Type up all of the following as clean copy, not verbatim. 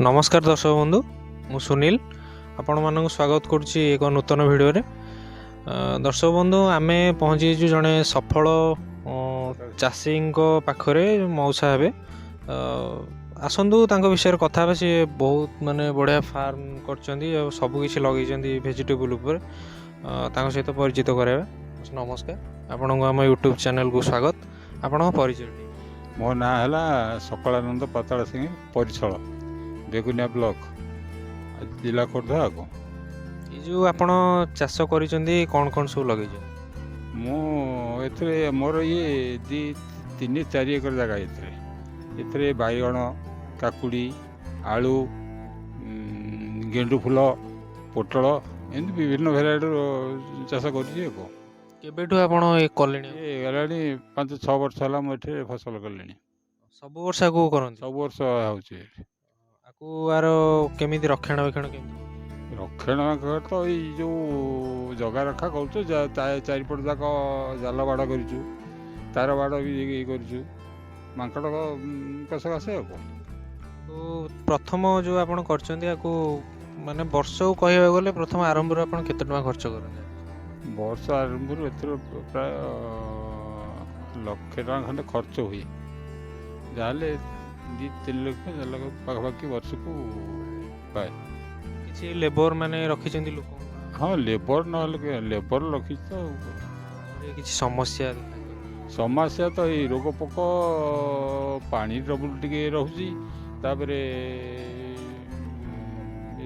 ନମସ୍କାର ଦର୍ଶକ ବନ୍ଧୁ, ମୁଁ ସୁନୀଲ ଆପଣମାନଙ୍କୁ ସ୍ୱାଗତ କରୁଛି ଏକ ନୂତନ ଭିଡ଼ିଓରେ। ଦର୍ଶକ ବନ୍ଧୁ, ଆମେ ପହଞ୍ଚିଯାଇଛୁ ଜଣେ ସଫଳ ଚାଷୀଙ୍କ ପାଖରେ, ମଉସା ହେବେ। ଆସନ୍ତୁ ତାଙ୍କ ବିଷୟରେ କଥା ହେବେ। ସିଏ ବହୁତ ମାନେ ବଢ଼ିଆ ଫାର୍ମ କରିଛନ୍ତି ଆଉ ସବୁ କିଛି ଲଗେଇଛନ୍ତି ଭେଜିଟେବୁଲ୍ ଉପରେ। ତାଙ୍କ ସହିତ ପରିଚିତ କରାଇବା। ନମସ୍କାର, ଆପଣଙ୍କୁ ଆମ ୟୁଟ୍ୟୁବ୍ ଚ୍ୟାନେଲକୁ ସ୍ୱାଗତ। ଆପଣଙ୍କ ପରିଚୟ ଟିକେ? ମୋ ନାଁ ହେଲା ସକଳାନନ୍ଦ ପାତାଳ ସିଂ, ପରିଛଳ, ବେଗୁନିଆ ବ୍ଲକ, ଜିଲ୍ଲା ଖୋର୍ଦ୍ଧା। ଆଉ କ'ଣ? ଏ ଯେଉଁ ଆପଣ ଚାଷ କରିଛନ୍ତି, କ'ଣ କ'ଣ ସବୁ ଲଗେଇଛନ୍ତି? ମୁଁ ଏଥିରେ ମୋର ଇଏ 2 3 4 ଏକର ଜାଗା। ଏଥିରେ ବାଇଗଣ, କାକୁଡ଼ି, ଆଳୁ, ଗେଣ୍ଡୁ ଫୁଲ, ପୋଟଳ, ଏମିତି ବିଭିନ୍ନ ଭେରାଇଟିର ଚାଷ କରୁଛି। ଆଉ କ'ଣ? କେବେଠୁ ଆପଣ ଏ କଲେଣି? ଇଏ ଗଲାଣି 5-6 ବର୍ଷ ହେଲା ମୁଁ ଏଥିରେ ଫସଲ କଲିଣି। ସବୁ ବର୍ଷ ଆକୁ କରନ୍ତି? ସବୁ ବର୍ଷ ହେଉଛି। ଆକୁ ଆର କେମିତି ରକ୍ଷଣାବେକ୍ଷଣ କେମିତି? ରକ୍ଷଣାବେକ୍ଷଣ ତ ଏଇ ଯେଉଁ ଜଗା ରଖା କରୁଛୁ, ଚାରିପଟ ଯାକ ଜାଲ ବାଡ଼ କରିଛୁ, ତାର ବାଡ଼ ବି ଇଏ କରିଛୁ, ମାଙ୍କଡ଼ ସକାଶେ। ଆଉ କ'ଣ? ତ ପ୍ରଥମ ଯେଉଁ ଆପଣ କରିଛନ୍ତି ଆକୁ, ମାନେ ବର୍ଷକୁ କହିବାକୁ ଗଲେ ପ୍ରଥମ ଆରମ୍ଭରୁ ଆପଣ କେତେ ଟଙ୍କା ଖର୍ଚ୍ଚ କରନ୍ତି? ବର୍ଷ ଆରମ୍ଭରୁ ଏଥିରେ ପ୍ରାୟ ଲକ୍ଷେ ଟଙ୍କା ଖଣ୍ଡେ ଖର୍ଚ୍ଚ ହୁଏ। ଯାହାହେଲେ 2-3 ଲକ୍ଷ, 4 ଲକ୍ଷ ପାଖାପାଖି ବର୍ଷକୁ ପାଏ। କିଛି ଲେବର ମାନେ ରଖିଛନ୍ତି ଲୋକ? ହଁ, ଲେବର ନହେଲେ, ଲେବର ରଖିଛି ତ ଆଉ। ଏ କିଛି ସମସ୍ୟା ଦେଖାଯାଏ? ସମସ୍ୟା ତ ଏଇ ରୋଗ ପୋକ, ପାଣି ଟ୍ରବୁଲ୍ ଟିକେ ରହୁଛି। ତାପରେ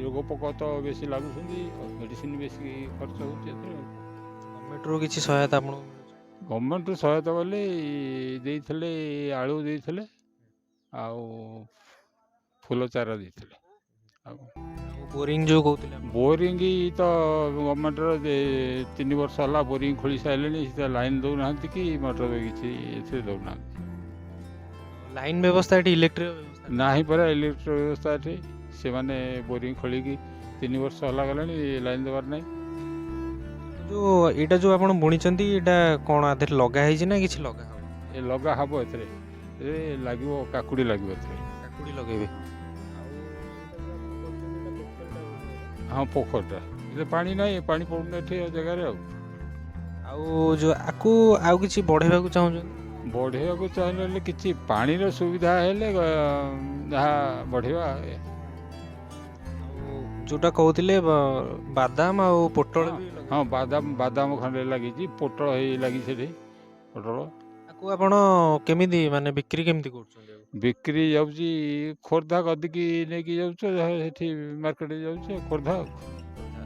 ରୋଗ ପୋକ ତ ବେଶୀ ଲାଗୁଛନ୍ତି, ମେଡ଼ିସିନ ବେଶୀ ଖର୍ଚ୍ଚ ହେଉଛି ଏଥିରେ। ଗଭର୍ଣ୍ଣମେଣ୍ଟରୁ କିଛି ସହାୟତା ଆପଣଙ୍କୁ ମିଳୁଛି? ଗଭର୍ଣ୍ଣମେଣ୍ଟରୁ ସହାୟତା ବୋଲେ ଦେଇଥିଲେ, ଆଳୁ ଦେଇଥିଲେ ଆଉ ଫୁଲ ଚାରା ଦେଇଥିଲେ। ଆଉ ଆଉ ବୋରିଂ ଯେଉଁ କହୁଥିଲେ ଆପଣ? ବୋରିଂ ତ ଗଭର୍ଣ୍ଣମେଣ୍ଟର 3 ବର୍ଷ ହେଲା ବୋରିଂ ଖୋଳି ସାରିଲେଣି। ସେ ଲାଇନ୍ ଦେଉନାହାନ୍ତି କି ମଟର କିଛି ଏଥିରେ ଦେଉନାହାନ୍ତି। ଲାଇନ୍ ବ୍ୟବସ୍ଥା ଏଠି, ଇଲେକ୍ଟ୍ରିକ ବ୍ୟବସ୍ଥା ନାହିଁ ପରା। ଇଲେକ୍ଟ୍ରିକ ବ୍ୟବସ୍ଥା ଏଠି, ସେମାନେ ବୋରିଂ ଖୋଳିକି 3 ବର୍ଷ ହେଲା ଗଲାଣି, ଲାଇନ୍ ଦେବାର ନାହିଁ। ଯେଉଁ ଏଇଟା ଯେଉଁ ଆପଣ ବୁଣିଛନ୍ତି, ଏଇଟା କ'ଣ ଆଦେହରେ ଲଗା ହେଇଛି ନା କିଛି ଲଗା ହବ? ଏ ଲଗା ହବ ଏଥିରେ, ଏ ଲାଗିବ, କାକୁଡ଼ି ଲାଗିବ ଏଥିରେ। କାକୁଡ଼ି ଲଗେଇବେ? ହଁ, ପୋଖରୀଟା। ଏଥିରେ ପାଣି ନାହିଁ, ପାଣି ପଡ଼ୁନି ଏଠି ଏ ଜାଗାରେ। ଆଉ ଆଉ ଯେଉଁ ଆକୁ ଆଉ କିଛି ବଢ଼େଇବାକୁ ଚାହୁଁଛନ୍ତି? ବଢ଼େଇବାକୁ ଚାହିଁଲେ କିଛି ପାଣିର ସୁବିଧା ହେଲେ ଯାହା ବଢ଼େଇବା। ଆଉ ଯେଉଁଟା କହୁଥିଲେ ବାଦାମ ଆଉ ପୋଟଳ ବି ଲଗେଇବେ? ହଁ, ବାଦାମ ଖଣ୍ଡେ ଲାଗିଛି, ପୋଟଳ ହେଇ ଲାଗିଛି ସେଠି ପୋଟଳ। ଆକୁ ଆପଣ କେମିତି ମାନେ ବିକ୍ରି କେମିତି କରୁଛନ୍ତି ଆକୁ? ବିକ୍ରି ଯାଉଛି ଖୋର୍ଦ୍ଧା ଗଦିକି ନେଇକି ଯାଉଛୁ, ଯାହା ସେଠି ମାର୍କେଟ ଯାଉଛି ଆଉ ଖୋର୍ଦ୍ଧା। ଆଉ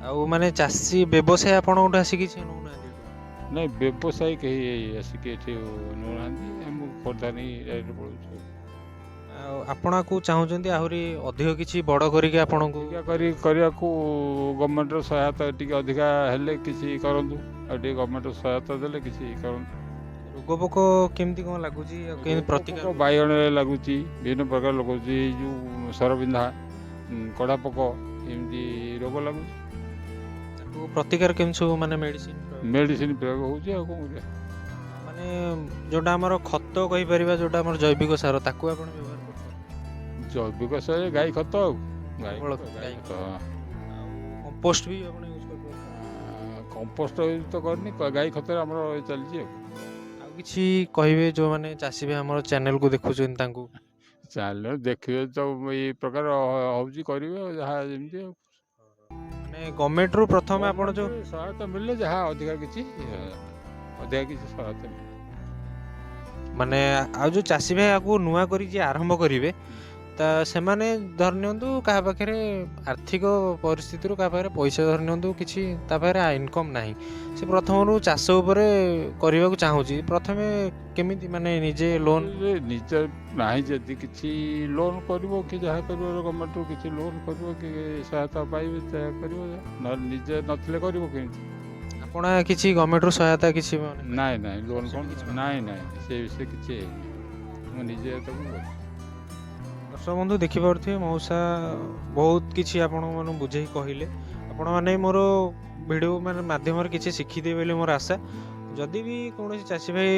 ଆଉ ମାନେ ଚାଷୀ ବ୍ୟବସାୟ ଆପଣଙ୍କଠୁ ଆସିକି କିଛି ନେଉନାହାନ୍ତି ଏଠୁ? ନାଇଁ, ବ୍ୟବସାୟୀ କେହି ଆସିକି ଏଠି ନେଉନାହାନ୍ତି। ଆମେ ଖୋର୍ଦ୍ଧା ନେଇ ଡାଇରେକ୍ଟ ପଳଉଛୁ। ଆଉ ଆପଣ ଆକୁ ଚାହୁଁଛନ୍ତି ଆହୁରି ଅଧିକ କିଛି ବଡ଼ କରିକି ଆପଣଙ୍କୁ ଅଧିକା କରି କରିବାକୁ ଗଭର୍ଣ୍ଣମେଣ୍ଟର ସହାୟତା ଟିକେ ଅଧିକା ହେଲେ କିଛି କରନ୍ତୁ, ଆଉ ଟିକେ ଗଭର୍ଣ୍ଣମେଣ୍ଟର ସହାୟତା ଦେଲେ କିଛି କରନ୍ତୁ। ରୋଗ ପୋକ କେମିତି କ'ଣ ଲାଗୁଛି ଆଉ କେମିତି ପ୍ରତିକାର? ପୋକ ବାଇଗଣରେ ଲାଗୁଛି, ବିଭିନ୍ନ ପ୍ରକାର ଲାଗୁଛି। ଏଇ ଯେଉଁ ସରବିନ୍ଧା, କଢ଼ା ପୋକ, ଏମିତି ରୋଗ ଲାଗୁଛି। ତାକୁ ପ୍ରତିକାର କେମିତି ସବୁ, ମାନେ ମେଡ଼ିସିନ? ମେଡ଼ିସିନ ପ୍ରୟୋଗ ହେଉଛି, ଆଉ କ'ଣ କରିବା? ମାନେ ଯେଉଁଟା ଆମର ଖତ କହିପାରିବା, ଯେଉଁଟା ଆମର ଜୈବିକ ସାର, ତାକୁ ଆପଣ ବ୍ୟବହାର କରୁଛନ୍ତି? ଜୈବିକ ସାର ଗାଈ ଖତ, ଆଉ ଗାଈ କେବଳ ଖତ, ଗାଈ ଗାଈ ଖତ, ହଁ। ଆଉ କମ୍ପୋଷ୍ଟ ବି ଆପଣ ୟୁଜ୍ କରିପାରିବେ? କମ୍ପୋଷ୍ଟ ୟୁଜ୍ ତ କରିନି, ଗାଈ ଖତରେ ଆମର ଚାଲିଛି। ଆଉ ଆଉ କିଛି କହିବେ ଯେଉଁମାନେ ଚାଷୀ ବି ଆମର ଚ୍ୟାନେଲକୁ ଦେଖୁଛନ୍ତି ତାଙ୍କୁ? ଚାଲ ଦେଖିବେ ତ ଏଇ ପ୍ରକାର ହେଉଛି, କରିବେ ଆଉ ଯାହା ଯେମିତି ଆଉ। ମାନେ ଗଭର୍ଣ୍ଣମେଣ୍ଟରୁ ପ୍ରଥମେ ଆପଣ ଯେଉଁ ଗଭର୍ଣ୍ଣମେଣ୍ଟରୁ ସହାୟତା ମିଳିଲେ ଯାହା ଅଧିକା କିଛି ସହାୟତା ମିଳିଲେ। ମାନେ ଆଉ ଯେଉଁ ଚାଷୀ ଭାଇ ଆକୁ ନୂଆ କରି ଯିଏ ଆରମ୍ଭ କରିବେ, ତା ସେମାନେ ଧରି ନିଅନ୍ତୁ କାହା ପାଖରେ ଆର୍ଥିକ ପରିସ୍ଥିତିରୁ କାହା ପାଖରେ ପଇସା ଧରି ନିଅନ୍ତୁ କିଛି ତା ପାଖରେ ଇନକମ୍ ନାହିଁ, ସେ ପ୍ରଥମରୁ ଚାଷ ଉପରେ କରିବାକୁ ଚାହୁଁଛି, ପ୍ରଥମେ କେମିତି ମାନେ ନିଜେ ଲୋନ୍? ଯେ ନିଜ ନାହିଁ ଯଦି କିଛି ଲୋନ୍ କରିବ କି ଯାହା କରିବ, ଗଭର୍ଣ୍ଣମେଣ୍ଟରୁ କିଛି ଲୋନ୍ କରିବ କି ସହାୟତା ପାଇବେ ଯାହା କରିବ, ନହେଲେ ନିଜେ ନଥିଲେ କରିବ କେମିତି? ଆପଣ କିଛି ଗଭର୍ଣ୍ଣମେଣ୍ଟରୁ ସହାୟତା କିଛି ମାନେ ନାଇଁ, ଲୋନ୍ କ'ଣ? କିଛି ନାଇଁ, ସେ ବିଷୟରେ କିଛି ହେଇନି। ମୁଁ ନିଜେ ତାକୁ କରୁଛି। ଦର୍ଶକ ବନ୍ଧୁ, ଦେଖିପାରୁଥିବେ ମଉସା ବହୁତ କିଛି ଆପଣମାନଙ୍କୁ ବୁଝେଇ କହିଲେ। ଆପଣମାନେ ମୋର ଭିଡ଼ିଓ ମାନେ ମାଧ୍ୟମରେ କିଛି ଶିଖିଥିବେ ବୋଲି ମୋର ଆଶା। ଯଦି ବି କୌଣସି ଚାଷୀ ଭାଇ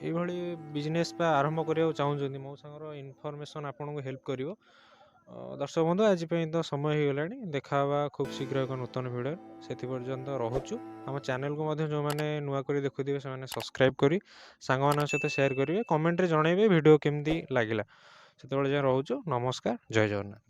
ଏଇଭଳି ବିଜନେସ୍ ବା ଆରମ୍ଭ କରିବାକୁ ଚାହୁଁଛନ୍ତି, ମଉସାଙ୍କର ଇନଫର୍ମେସନ୍ ଆପଣଙ୍କୁ ହେଲ୍ପ କରିବ। ଦର୍ଶକ ବନ୍ଧୁ, ଆଜି ପାଇଁ ତ ସମୟ ହେଇଗଲାଣି। ଦେଖା ହେବା ଖୁବ୍ ଶୀଘ୍ର ଏକ ନୂତନ ଭିଡ଼ିଓ। ସେଥିପର୍ଯ୍ୟନ୍ତ ରହୁଛୁ। ଆମ ଚ୍ୟାନେଲକୁ ମଧ୍ୟ ଯେଉଁମାନେ ନୂଆ କରି ଦେଖୁଥିବେ, ସେମାନେ ସବସ୍କ୍ରାଇବ୍ କରି ସାଙ୍ଗମାନଙ୍କ ସହିତ ସେୟାର କରିବେ, କମେଣ୍ଟରେ ଜଣାଇବେ ଭିଡ଼ିଓ କେମିତି ଲାଗିଲା। ସେତେବେଳେ ଯାଏଁ ରହୁଛୁ। ନମସ୍କାର, ଜୟ ଜଗନ୍ନାଥ।